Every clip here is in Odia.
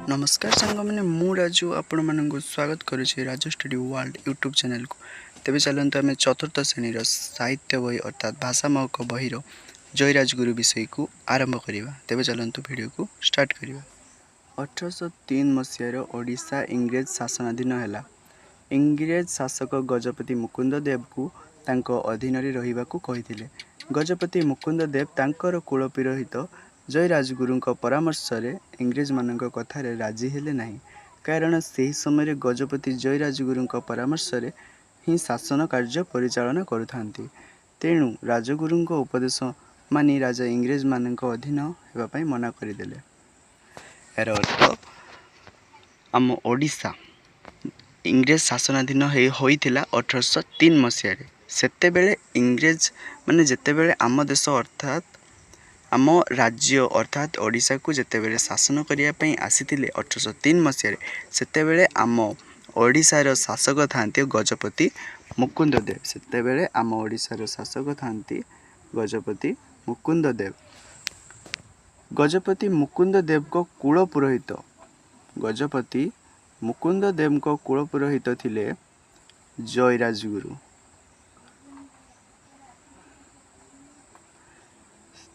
ନମସ୍କାର ସାଙ୍ଗମାନେ, ମୁଁ ରାଜୁ ଆପଣମାନଙ୍କୁ ସ୍ୱାଗତ କରୁଛି ରାଜୁ ଷ୍ଟଡି ୱାର୍ଲଡ ୟୁଟ୍ୟୁବ୍ ଚ୍ୟାନେଲକୁ। ତେବେ ଚାଲନ୍ତୁ, ଆମେ ଚତୁର୍ଥ ଶ୍ରେଣୀର ସାହିତ୍ୟ ବହି ଅର୍ଥାତ୍ ଭାଷା ମହକ ବହିର ଜୟୀ ରାଜଗୁରୁ ବିଷୟକୁ ଆରମ୍ଭ କରିବା। ତେବେ ଚାଲନ୍ତୁ, ଭିଡ଼ିଓକୁ ଷ୍ଟାର୍ଟ କରିବା। 1803 ମସିହାର ଓଡ଼ିଶା ଇଂରେଜ ଶାସନାଧୀନ ହେଲା। ଇଂରେଜ ଶାସକ ଗଜପତି ମୁକୁନ୍ଦ ଦେବଙ୍କୁ ତାଙ୍କ ଅଧୀନରେ ରହିବାକୁ କହିଥିଲେ। ଗଜପତି ମୁକୁନ୍ଦ ଦେବ ତାଙ୍କର କୁଳପୁରୋହିତ ଜୟୀ ରାଜଗୁରୁଙ୍କ ପରାମର୍ଶରେ ଇଂରେଜମାନଙ୍କ କଥାରେ ରାଜି ହେଲେ ନାହିଁ। କାରଣ ସେହି ସମୟରେ ଗଜପତି ଜୟୀ ରାଜଗୁରୁଙ୍କ ପରାମର୍ଶରେ ହିଁ ଶାସନ କାର୍ଯ୍ୟ ପରିଚାଳନା କରୁଥାନ୍ତି। ତେଣୁ ରାଜଗୁରୁଙ୍କ ଉପଦେଶ ମାନି ରାଜା ଇଂରେଜମାନଙ୍କ ଅଧୀନ ହେବା ପାଇଁ ମନା କରିଦେଲେ। ଏହାର ଅର୍ଥ, ଆମ ଓଡ଼ିଶା ଇଂରେଜ ଶାସନାଧୀନ ହୋଇଥିଲା 1803 ମସିହାରେ। ସେତେବେଳେ ଇଂରେଜ ମାନେ ଯେତେବେଳେ ଆମ ଦେଶ ଅର୍ଥାତ୍ ଆମ ରାଜ୍ୟ ଅର୍ଥାତ୍ ଓଡ଼ିଶାକୁ ଯେତେବେଳେ ଶାସନ କରିବା ପାଇଁ ଆସିଥିଲେ 1803 ମସିହାରେ, ସେତେବେଳେ ଆମ ଓଡ଼ିଶାର ଶାସକ ଥାନ୍ତି ଗଜପତି ମୁକୁନ୍ଦ ଦେବ। ସେତେବେଳେ ଆମ ଓଡ଼ିଶାର ଶାସକ ଥାନ୍ତି ଗଜପତି ମୁକୁନ୍ଦ ଦେବ। ଗଜପତି ମୁକୁନ୍ଦ ଦେବଙ୍କ କୁଳ ପୁରୋହିତ, ଗଜପତି ମୁକୁନ୍ଦ ଦେବଙ୍କ କୁଳ ପୁରୋହିତ ଥିଲେ ଜୟୀ ରାଜଗୁରୁ।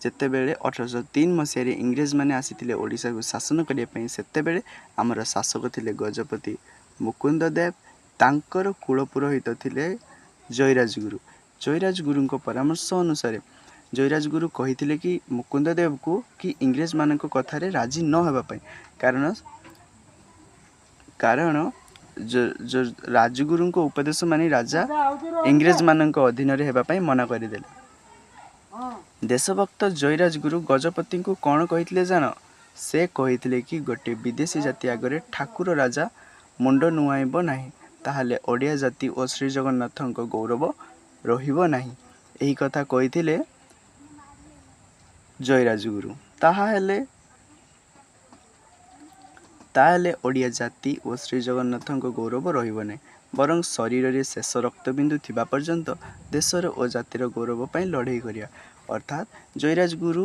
ଯେତେବେଳେ 1803 ମସିହାରେ ଇଂରେଜମାନେ ଆସିଥିଲେ ଓଡ଼ିଶାକୁ ଶାସନ କରିବା ପାଇଁ, ସେତେବେଳେ ଆମର ଶାସକ ଥିଲେ ଗଜପତି ମୁକୁନ୍ଦ ଦେବ। ତାଙ୍କର କୁଳ ପୁରୋହିତ ଥିଲେ ଜୟୀ ରାଜଗୁରୁ। ଜୟୀ ରାଜଗୁରୁଙ୍କ ପରାମର୍ଶ ଅନୁସାରେ ଜୟୀ ରାଜଗୁରୁ କହିଥିଲେ କି ମୁକୁନ୍ଦ ଦେବକୁ କି ଇଂରେଜମାନଙ୍କ କଥାରେ ରାଜି ନ ହେବା ପାଇଁ। କାରଣ ରାଜଗୁରୁଙ୍କ ଉପଦେଶ ମାନି ରାଜା ଇଂରେଜମାନଙ୍କ ଅଧୀନରେ ହେବା ପାଇଁ ମନା କରିଦେଲେ। ଦେଶଭକ୍ତ ଜୟୀ ରାଜଗୁରୁ ଗଜପତିଙ୍କୁ କ'ଣ କହିଥିଲେ ଜାଣ? ସେ କହିଥିଲେ କି ଗୋଟିଏ ବିଦେଶୀ ଜାତି ଆଗରେ ଠାକୁର ରାଜା ମୁଣ୍ଡ ନୁଆଁଇବ ନାହିଁ, ତାହେଲେ ଓଡ଼ିଆ ଜାତି ଓ ଶ୍ରୀଜଗନ୍ନାଥଙ୍କ ଗୌରବ ରହିବ ନାହିଁ। ଏହି କଥା କହିଥିଲେ ଜୟୀ ରାଜଗୁରୁ। ତାହେଲେ ଓଡ଼ିଆ ଜାତି ଓ ଶ୍ରୀଜଗନ୍ନାଥଙ୍କ ଗୌରବ ରହିବ ନାହିଁ, ବରଂ ଶରୀରରେ ଶେଷ ରକ୍ତବିନ୍ଦୁ ଥିବା ପର୍ଯ୍ୟନ୍ତ ଦେଶର ଓ ଜାତିର ଗୌରବ ପାଇଁ ଲଢ଼େଇ କରିବା। ଅର୍ଥାତ୍ ଜୟୀ ରାଜଗୁରୁ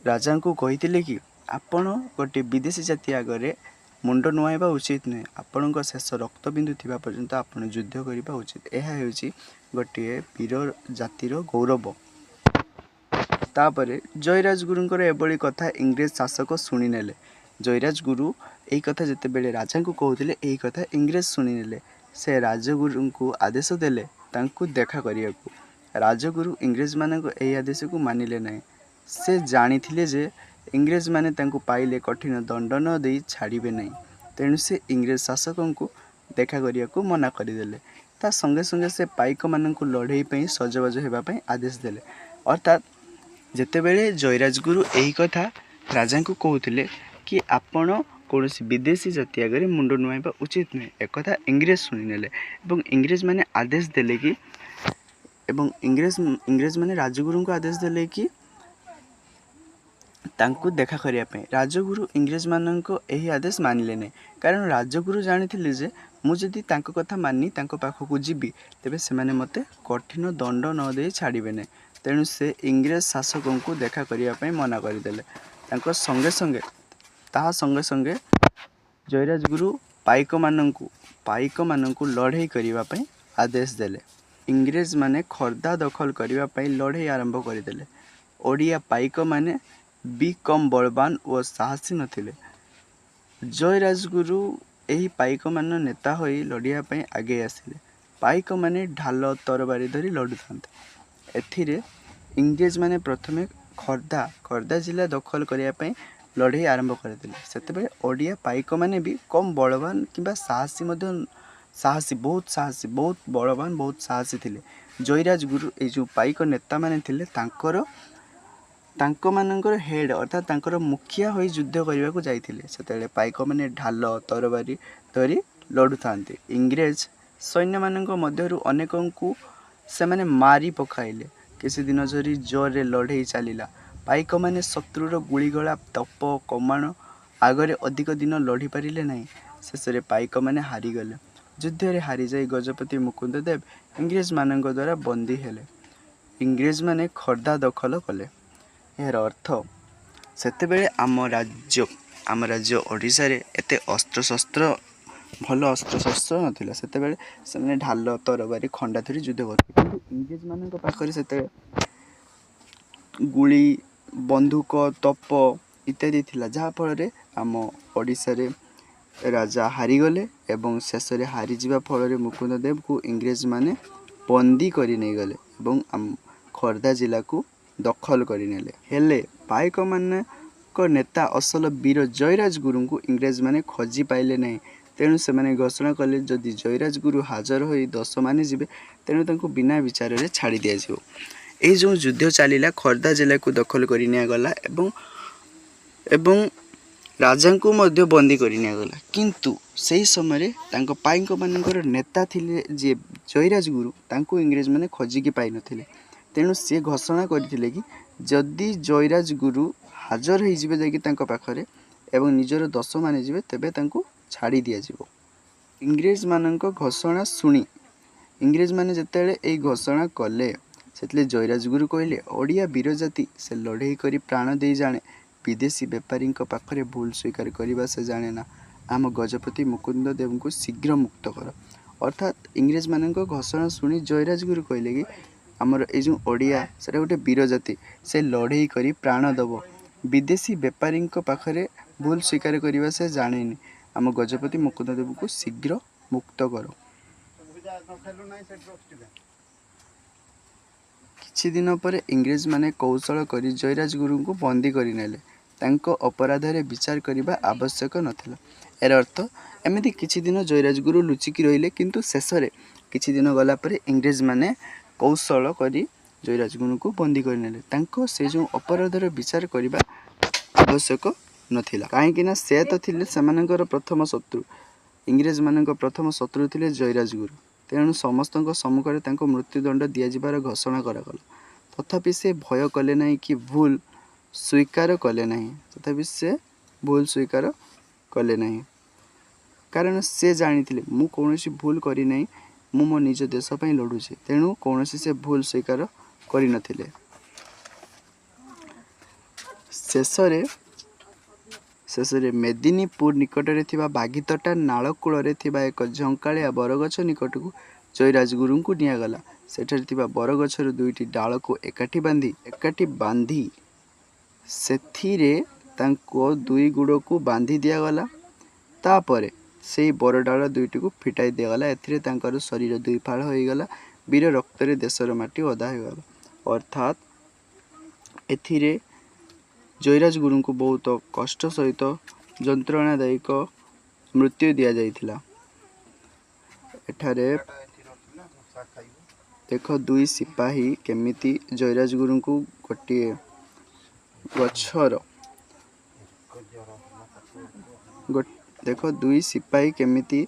ରାଜାଙ୍କୁ କହିଥିଲେ କି ଆପଣ ଗୋଟିଏ ବିଦେଶୀ ଜାତି ଆଗରେ ମୁଣ୍ଡ ନୁଆଁଇବା ଉଚିତ ନୁହେଁ, ଆପଣଙ୍କ ଶେଷ ରକ୍ତବିନ୍ଦୁ ଥିବା ପର୍ଯ୍ୟନ୍ତ ଆପଣ ଯୁଦ୍ଧ କରିବା ଉଚିତ। ଏହା ହେଉଛି ଗୋଟିଏ ବୀର ଜାତିର ଗୌରବ। ତାପରେ ଜୟୀ ରାଜଗୁରୁଙ୍କର ଏଭଳି କଥା ଇଂରେଜ ଶାସକ ଶୁଣିନେଲେ। ଜୟୀ ରାଜଗୁରୁ ଏହି କଥା ଯେତେବେଳେ ରାଜାଙ୍କୁ କହୁଥିଲେ, ଏହି କଥା ଇଂରେଜ ଶୁଣିନେଲେ। ସେ ରାଜଗୁରୁଙ୍କୁ ଆଦେଶ ଦେଲେ ତାଙ୍କୁ ଦେଖା କରିବାକୁ। ରାଜଗୁରୁ ଇଂରେଜମାନଙ୍କ ଏହି ଆଦେଶକୁ ମାନିଲେ ନାହିଁ। ସେ ଜାଣିଥିଲେ ଯେ ଇଂରେଜମାନେ ତାଙ୍କୁ ପାଇଲେ କଠିନ ଦଣ୍ଡ ନ ଦେଇ ଛାଡ଼ିବେ ନାହିଁ। ତେଣୁ ସେ ଇଂରେଜ ଶାସକଙ୍କୁ ଦେଖା କରିବାକୁ ମନା କରିଦେଲେ। ତା ସଙ୍ଗେ ସଙ୍ଗେ ସେ ପାଇକମାନଙ୍କୁ ଲଢ଼େଇ ପାଇଁ ସଜବାଜ ହେବା ପାଇଁ ଆଦେଶ ଦେଲେ। ଅର୍ଥାତ୍ ଯେତେବେଳେ ଜୟୀ ରାଜଗୁରୁ ଏହି କଥା ରାଜାଙ୍କୁ କହୁଥିଲେ କି ଆପଣ କୌଣସି ବିଦେଶୀ ଜାତି ଆଗରେ ମୁଣ୍ଡ ନୁଆଁଇବା ଉଚିତ ନୁହେଁ, ଏକଥା ଇଂରେଜ ଶୁଣିନେଲେ ଏବଂ ଇଂରେଜମାନେ ଆଦେଶ ଦେଲେ କି ଏବଂ ଇଂରେଜମାନେ ରାଜଗୁରୁଙ୍କୁ ଆଦେଶ ଦେଲେ କି ତାଙ୍କୁ ଦେଖା କରିବା ପାଇଁ। ରାଜଗୁରୁ ଇଂରେଜମାନଙ୍କ ଏହି ଆଦେଶ ମାନିଲେ ନାହିଁ। କାରଣ ରାଜଗୁରୁ ଜାଣିଥିଲେ ଯେ ମୁଁ ଯଦି ତାଙ୍କ କଥା ମାନି ତାଙ୍କ ପାଖକୁ ଯିବି, ତେବେ ସେମାନେ ମୋତେ କଠିନ ଦଣ୍ଡ ନ ଦେଇ ଛାଡ଼ିବେ ନାହିଁ। ତେଣୁ ସେ ଇଂରେଜ ଶାସକଙ୍କୁ ଦେଖା କରିବା ପାଇଁ ମନା କରିଦେଲେ। ତାଙ୍କ ସଙ୍ଗେ ସଙ୍ଗେ ତାହା ସଙ୍ଗେ ସଙ୍ଗେ ଜୟୀ ରାଜଗୁରୁ ପାଇକମାନଙ୍କୁ ଲଢ଼େଇ କରିବା ପାଇଁ ଆଦେଶ ଦେଲେ। ଇଂରେଜମାନେ ଖୋର୍ଦ୍ଧା ଦଖଲ କରିବା ପାଇଁ ଲଢ଼େଇ ଆରମ୍ଭ କରିଦେଲେ। ଓଡ଼ିଆ ପାଇକମାନେ ବି କମ୍ ବଳବାନ ଓ ସାହସୀ ନଥିଲେ। ଜୟୀ ରାଜଗୁରୁ ଏହି ପାଇକମାନ ନେତା ହୋଇ ଲଢ଼ିବା ପାଇଁ ଆଗେଇ ଆସିଲେ। ପାଇକମାନେ ଢାଲ ତରବାରୀ ଧରି ଲଢ଼ୁଥାନ୍ତି। ଏଥିରେ ଇଂରେଜମାନେ ପ୍ରଥମେ ଖୋର୍ଦ୍ଧା ଜିଲ୍ଲା ଦଖଲ କରିବା ପାଇଁ ଲଢ଼େଇ ଆରମ୍ଭ କରିଦେଲେ। ସେତେବେଳେ ଓଡ଼ିଆ ପାଇକମାନେ ବି କମ୍ ବଳବାନ କିମ୍ବା ସାହସୀ ମଧ୍ୟ, ସାହସୀ, ବହୁତ ସାହସୀ, ବହୁତ ବଳବାନ, ବହୁତ ସାହସୀ ଥିଲେ। ଜୟୀ ରାଜଗୁରୁ ଏଇ ଯେଉଁ ପାଇକ ନେତାମାନେ ଥିଲେ, ତାଙ୍କମାନଙ୍କର ହେଡ଼୍ ଅର୍ଥାତ୍ ତାଙ୍କର ମୁଖିଆ ହୋଇ ଯୁଦ୍ଧ କରିବାକୁ ଯାଇଥିଲେ। ସେତେବେଳେ ପାଇକମାନେ ଢାଲ ତରବାରୀ ଧରି ଲଢ଼ୁଥାନ୍ତି। ଇଂରେଜ ସୈନ୍ୟମାନଙ୍କ ମଧ୍ୟରୁ ଅନେକଙ୍କୁ ସେମାନେ ମାରି ପକାଇଲେ। କିଛି ଦିନ ଧରି ଜୋରରେ ଲଢ଼େଇ ଚାଲିଲା। ପାଇକମାନେ ଶତ୍ରୁର ଗୁଳିଗୋଳା, ତୋପ, କମାଣ ଆଗରେ ଅଧିକ ଦିନ ଲଢ଼ି ପାରିଲେ ନାହିଁ। ଶେଷରେ ପାଇକମାନେ ହାରିଗଲେ। ଯୁଦ୍ଧରେ ହାରିଯାଇ ଗଜପତି ମୁକୁନ୍ଦ ଦେବ ଇଂରେଜମାନଙ୍କ ଦ୍ୱାରା ବନ୍ଦୀ ହେଲେ। ଇଂରେଜମାନେ ଖୋର୍ଦ୍ଧା ଦଖଲ କଲେ। ଏହାର ଅର୍ଥ, ସେତେବେଳେ ଆମ ରାଜ୍ୟ ଓଡ଼ିଶାରେ ଏତେ ଅସ୍ତ୍ରଶସ୍ତ୍ର, ଭଲ ଅସ୍ତ୍ରଶସ୍ତ୍ର ନଥିଲା। ସେତେବେଳେ ସେମାନେ ଢାଲ, ତରବାରୀ, ଖଣ୍ଡା ଧରି ଯୁଦ୍ଧ କରୁଥିଲେ। କିନ୍ତୁ ଇଂରେଜମାନଙ୍କ ପାଖରେ ସେତେବେଳେ ଗୁଳି, ବନ୍ଧୁକ, ତୋପ ଇତ୍ୟାଦି ଥିଲା, ଯାହାଫଳରେ ଆମ ଓଡ଼ିଶାରେ ରାଜା ହାରିଗଲେ ଏବଂ ଶେଷରେ ହାରିଯିବା ଫଳରେ ମୁକୁନ୍ଦ ଦେବଙ୍କୁ ଇଂରେଜମାନେ ବନ୍ଦୀ କରି ନେଇଗଲେ ଏବଂ ଆମ ଖୋର୍ଦ୍ଧା ଜିଲ୍ଲାକୁ ଦଖଲ କରିନେଲେ। ହେଲେ ପାଇକମାନଙ୍କ ନେତା ଅସଲ ବୀର ଜୟରାଜ ଗୁରୁଙ୍କୁ ଇଂରେଜମାନେ ଖୋଜି ପାଇଲେ ନାହିଁ। ତେଣୁ ସେମାନେ ଘୋଷଣା କଲେ, ଯଦି ଜୟରାଜ ଗୁରୁ ହାଜର ହୋଇ ଦୋଷ ମାନିଯିବେ, ତେଣୁ ତାଙ୍କୁ ବିନା ବିଚାରରେ ଛାଡ଼ି ଦିଆଯିବ। ଏଇ ଯେଉଁ ଯୁଦ୍ଧ ଚାଲିଲା, ଖୋର୍ଦ୍ଧା ଜିଲ୍ଲାକୁ ଦଖଲ କରି ନିଆଗଲା ଏବଂ ରାଜାଙ୍କୁ ମଧ୍ୟ ବନ୍ଦୀ କରି ନିଆଗଲା। କିନ୍ତୁ ସେହି ସମୟରେ ତାଙ୍କ ପାଇକମାନଙ୍କର ନେତା ଥିଲେ ଯିଏ ଜୟରାଜ ଗୁରୁ, ତାଙ୍କୁ ଇଂରେଜମାନେ ଖୋଜିକି ପାଇନଥିଲେ। ତେଣୁ ସିଏ ଘୋଷଣା କରିଥିଲେ କି ଯଦି ଜୟରାଜ ଗୁରୁ ହାଜର ହେଇଯିବେ ଯାଇକି ତାଙ୍କ ପାଖରେ ଏବଂ ନିଜର ଦୋଷ ମାନିଯିବେ, ତେବେ ତାଙ୍କୁ ଛାଡ଼ି ଦିଆଯିବ। ଇଂରେଜମାନଙ୍କ ଘୋଷଣା ଶୁଣି, ଇଂରେଜମାନେ ଯେତେବେଳେ ଏଇ ଘୋଷଣା କଲେ, ସେତେବେଳେ ଜୟରାଜ ଗୁରୁ କହିଲେ, "ଓଡ଼ିଆ ବୀର ଜାତି, ସେ ଲଢ଼େଇ କରି ପ୍ରାଣ ଦେଇ ଜାଣେ। ବିଦେଶୀ ବେପାରୀଙ୍କ ପାଖରେ ଭୁଲ ସ୍ୱୀକାର କରିବା ସେ ଜାଣେ ନା। ଆମ ଗଜପତି ମୁକୁନ୍ଦ ଦେବଙ୍କୁ ଶୀଘ୍ର ମୁକ୍ତ କର।" ଅର୍ଥାତ୍ ଇଂରେଜମାନଙ୍କ ଘୋଷଣା ଶୁଣି ଜୟରାଜ ଗୁରୁ କହିଲେ କି ଆମର ଏଇ ଯେଉଁ ଓଡ଼ିଆ, ସେଟା ଗୋଟେ ବୀର ଜାତି, ସେ ଲଢ଼େଇ କରି ପ୍ରାଣ ଦେବ। ବିଦେଶୀ ବେପାରୀଙ୍କ ପାଖରେ ଭୁଲ ସ୍ୱୀକାର କରିବା ସେ ଜାଣେନି। ଆମ ଗଜପତି ମୁକୁନ୍ଦ ଦେବଙ୍କୁ ଶୀଘ୍ର ମୁକ୍ତ କର। କିଛି ଦିନ ପରେ ଇଂରେଜମାନେ କୌଶଳ କରି ଜୟରାଜ ଗୁରୁଙ୍କୁ ବନ୍ଦୀ କରିନେଲେ। ତାଙ୍କ ଅପରାଧରେ ବିଚାର କରିବା ଆବଶ୍ୟକ ନଥିଲା। ଏହାର ଅର୍ଥ ଏମିତି କିଛି ଦିନ ଜୟରାଜ ଗୁରୁ ଲୁଚିକି ରହିଲେ, କିନ୍ତୁ ଶେଷରେ କିଛି ଦିନ ଗଲା ପରେ ଇଂରେଜମାନେ କୌଶଳ କରି ଜୟରାଜ ଗୁରୁଙ୍କୁ ବନ୍ଦୀ କରିନେଲେ। ତାଙ୍କ ସେ ଯେଉଁ ଅପରାଧର ବିଚାର କରିବା ଆବଶ୍ୟକ ନଥିଲା, କାହିଁକି ନା ସେ ତ ଥିଲେ ସେମାନଙ୍କର ପ୍ରଥମ ଶତ୍ରୁ। ଇଂରେଜମାନଙ୍କ ପ୍ରଥମ ଶତ୍ରୁ ଥିଲେ ଜୟରାଜ ଗୁରୁ। ତେଣୁ ସମସ୍ତଙ୍କ ସମ୍ମୁଖରେ ତାଙ୍କୁ ମୃତ୍ୟୁଦଣ୍ଡ ଦିଆଯିବାର ଘୋଷଣା କରାଗଲା। ତଥାପି ସେ ଭୟ କଲେ ନାହିଁ କି ଭୁଲ ସ୍ୱୀକାର କଲେ ନାହିଁ। ତଥାପି ସେ ଭୁଲ ସ୍ୱୀକାର କଲେ ନାହିଁ, କାରଣ ସେ ଜାଣିଥିଲେ, ମୁଁ କୌଣସି ଭୁଲ କରିନାହିଁ, ମୁଁ ମୋ ନିଜ ଦେଶ ପାଇଁ ଲଢ଼ୁଛି। ତେଣୁ କୌଣସି ସେ ଭୁଲ ସ୍ୱୀକାର କରିନଥିଲେ। ଶେଷରେ ମେଦିନୀପୁର ନିକଟରେ ଥିବା ବାଘିତୋଟା ନାଳ କୂଳରେ ଥିବା ଏକ ଝଙ୍କାଳିଆ ବରଗଛ ନିକଟକୁ ଜୟରାଜଗୁରୁଙ୍କୁ ନିଆଗଲା। ସେଠାରେ ଥିବା ବରଗଛର ଦୁଇଟି ଡାଳକୁ ଏକାଠି ବାନ୍ଧି ସେଥିରେ ତାଙ୍କ ଦୁଇ ଗୋଡ଼କୁ ବାନ୍ଧି ଦିଆଗଲା। ତାପରେ ସେଇ ବରଡାଳ ଦୁଇଟିକୁ ଫିଟାଇ ଦିଆଗଲା। ଏଥିରେ ତାଙ୍କର ଶରୀର ଦୁଇ ଫାଳ ହୋଇଗଲା। ବୀର ରକ୍ତରେ ଦେଶର ମାଟି ଓଦା ହୋଇଗଲା। ଅର୍ଥାତ୍ ଏଥିରେ ଜୟରାଜ ଗୁରୁଙ୍କୁ ବହୁତ କଷ୍ଟ ସହିତ ଯନ୍ତ୍ରଣାଦାୟକ ମୃତ୍ୟୁ ଦିଆଯାଇଥିଲା। ଏଠାରେ ଦେଖ, ଦୁଇ ସିପାହୀ କେମିତି ଜୟରାଜ ଗୁରୁଙ୍କୁ ଗୋଟିଏ ଗଛର, ଦେଖ, ଦୁଇ ସିପାହୀ କେମିତି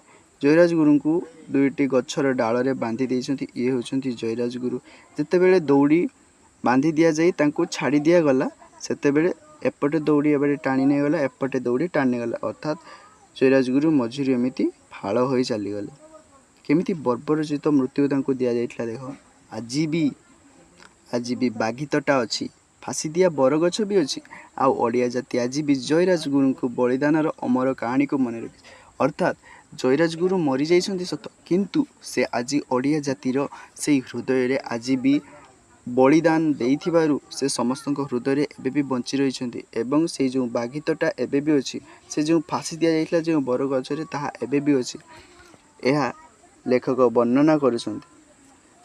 ଜୟରାଜ ଗୁରୁଙ୍କୁ ଦୁଇଟି ଗଛର ଡାଳରେ ବାନ୍ଧି ଦେଇଛନ୍ତି। ଇଏ ହେଉଛନ୍ତି ଜୟରାଜ ଗୁରୁ। ଯେତେବେଳେ ଦଉଡ଼ି ବାନ୍ଧି ଦିଆଯାଇ ତାଙ୍କୁ ଛାଡ଼ି ଦିଆଗଲା, ସେତେବେଳେ ଏପଟେ ଦଉଡ଼ି ଏପଟେ ଟାଣି ନେଇଗଲା, ଏପଟେ ଦଉଡ଼ି ଟାଣି ନେଇଗଲା। ଅର୍ଥାତ୍ ଜୟରାଜ ଗୁରୁ ମଝିରୁ ଏମିତି ଫାଳ ହୋଇ ଚାଲିଗଲେ। କେମିତି ବର୍ବରୋଚିତ ମୃତ୍ୟୁ ତାଙ୍କୁ ଦିଆଯାଇଥିଲା ଦେଖ। ଆଜି ବି ବାଘିତୋଟା ଅଛି, ଫାଶୀ ଦିଆ ବରଗଛ ବି ଅଛି, ଆଉ ଓଡ଼ିଆ ଜାତି ଆଜି ବି ଜୟରାଜ ଗୁରୁଙ୍କୁ ବଳିଦାନର ଅମର କାହାଣୀକୁ ମନେ ରଖିଛି। ଅର୍ଥାତ୍ ଜୟରାଜ ଗୁରୁ ମରିଯାଇଛନ୍ତି ସତ, କିନ୍ତୁ ସେ ଆଜି ଓଡ଼ିଆ ଜାତିର ସେଇ ହୃଦୟରେ ଆଜି ବି ବଳିଦାନ ଦେଇଥିବାରୁ ସେ ସମସ୍ତଙ୍କ ହୃଦୟରେ ଏବେ ବି ବଞ୍ଚି ରହିଛନ୍ତି ଏବଂ ସେଇ ଯେଉଁ ବାଘିତୋଟା ଏବେ ବି ଅଛି, ସେ ଯେଉଁ ଫାଶୀ ଦିଆଯାଇଥିଲା ଯେଉଁ ବରଗଛରେ, ତାହା ଏବେ ବି ଅଛି। ଏହା ଲେଖକ ବର୍ଣ୍ଣନା କରୁଛନ୍ତି।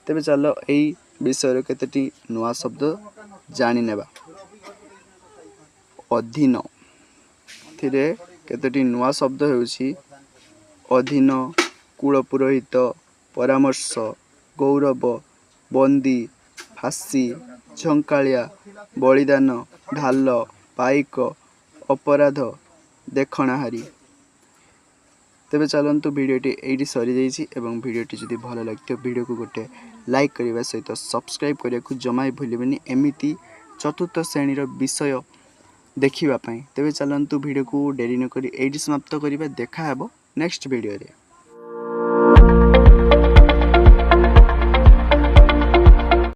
ତେବେ ଚାଲ, ଏଇ ବିଷୟରେ କେତୋଟି ନୂଆ ଶବ୍ଦ ଜାଣିନେବା। ଅଧୀନ। ଏଥିରେ କେତୋଟି ନୂଆ ଶବ୍ଦ ହେଉଛି ଅଧୀନ, କୁଳପୁରୋହିତ, ପରାମର୍ଶ, ଗୌରବ, ବନ୍ଦୀ, ଫାଶୀ, ଝଙ୍କାଳିଆ, ବଳିଦାନ, ଢାଲ, ପାଇକ, ଅପରାଧ, ଦେଖଣାହାରୀ। ତେବେ ଚାଲନ୍ତୁ, ଭିଡ଼ିଓଟି ଏଇଠି ସରିଯାଇଛି ଏବଂ ଭିଡ଼ିଓଟି ଯଦି ଭଲ ଲାଗିଥିବ, ଭିଡ଼ିଓକୁ ଗୋଟେ ଲାଇକ୍ କରିବା ସହିତ ସବସ୍କ୍ରାଇବ୍ କରିବାକୁ ଜମା ବି ଭୁଲିବେନି, ଏମିତି ଚତୁର୍ଥ ଶ୍ରେଣୀର ବିଷୟ ଦେଖିବା ପାଇଁ। ତେବେ ଚାଲନ୍ତୁ, ଭିଡ଼ିଓକୁ ଡେରି ନକରି ଏଇଠି ସମାପ୍ତ କରିବା। ଦେଖା ହେବ ନେକ୍ସଟ ଭିଡ଼ିଓରେ।